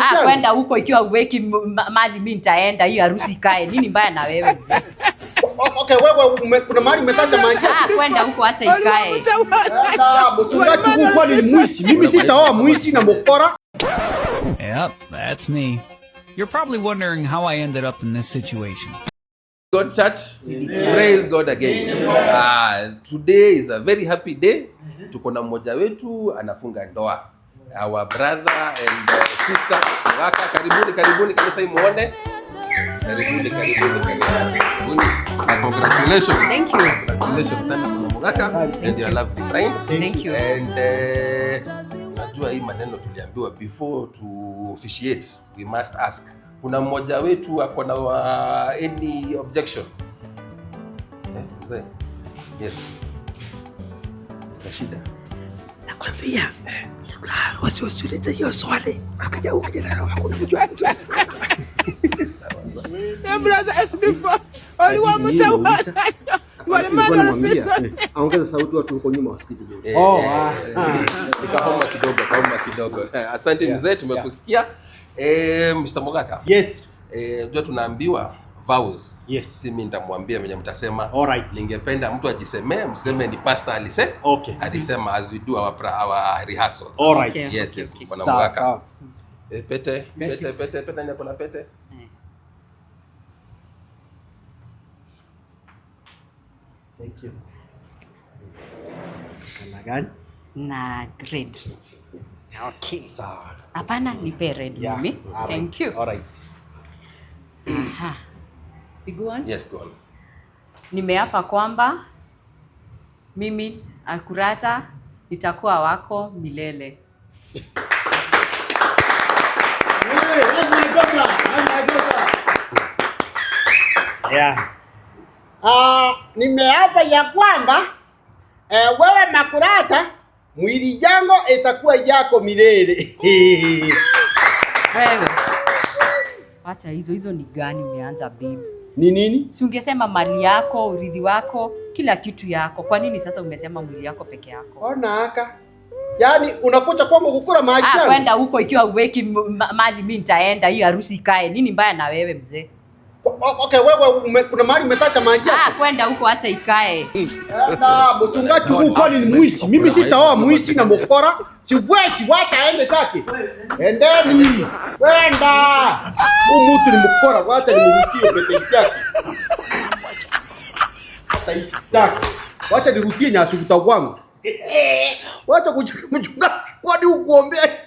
Ah, yangu? Kwenda huko ikiwa uweki mali, mimi nitaenda hiyo harusi ikae. Nini mbaya na wewe, mzee? Okay, wewe kuna mahali umetaja mali yako? Ah, kwenda huko, acha ikae. Enda, mchungaji huyu kwani ni mwizi? Mimi sitaoa mwizi na mokora. Yep, that's me. You're probably wondering how I ended up in this situation. God Church, praise God again. Ah, today is a very happy day. Tuko na mmoja wetu anafunga ndoa. Our brother and sister Waka, karibuni, karibuni kanisa imuone. Karibuni, karibuni, karibuni. And congratulations. Thank you. Congratulations sana, Bwana Mugaka and your lovely bride. Thank you. And najua hii maneno tuliambiwa before to officiate we must ask. Kuna mmoja wetu ako na any objection? Eh, mzee? Yes. Na shida. Nakwambia siku ya harusi usiulize hiyo swali. Akija huku kijana wako unamjua vizuri sana. Nilikuwa namwambia aongeze sauti, watu huko nyuma wasikii vizuri. Oh, nikahoma kidogo, kahoma kidogo. Asante mzee, tumekusikia. Mr. Mogaka. Yes. Unajua tunaambiwa vows. Yes. Si mimi nitamwambia venye mtasema. Alright. Ningependa mtu ajisemee, mseme ni pastor alise. Okay. Alisema as we do our rehearsals. Alright. Okay. Yes, Bwana Sawa Mogaka. sawa. Pete, pete, pete, pete, nani ako na pete? Thank you. Color gani? Na red. Okay. Sawa. Hapana, nipe red Yeah. mimi. Alright. Thank you. Alright. Aha. We go on? Yes, go on. Nimeapa kwamba mimi Akurata nitakuwa wako milele. Hey, that's my daughter. That's my daughter. Yeah. Ah, nimeapa ya kwamba wewe Makurata mwili yangu itakuwa yako milele. Wewe. Acha hizo, hizo ni gani umeanza, babes? Ni nini? Si ungesema mali yako, urithi wako, kila kitu yako. Kwa nini sasa umesema mwili yako peke yako? Ona aka. Yaani unakuja kwangu kukula mali Ah, yangu? kwenda huko ikiwa uweki mali, mimi nitaenda hiyo harusi ikae. Nini mbaya na wewe, mzee? Okay, wewe kuna mahali umetaja mali Ah, yako? kwenda huko, acha ikae. Enda, mchungaji huyu kwani ni mwizi? Mimi sitaoa mwizi na mokora. Siwezi, wacha aende zake. Endeni. Wenda. Huyu mtu ni mkora, wacha nimrushie pete yake. Hata hii sitaki. Wacha nirudie nyasukuta wangu. Wacha kucheka mchungaji, kwani ukuombea?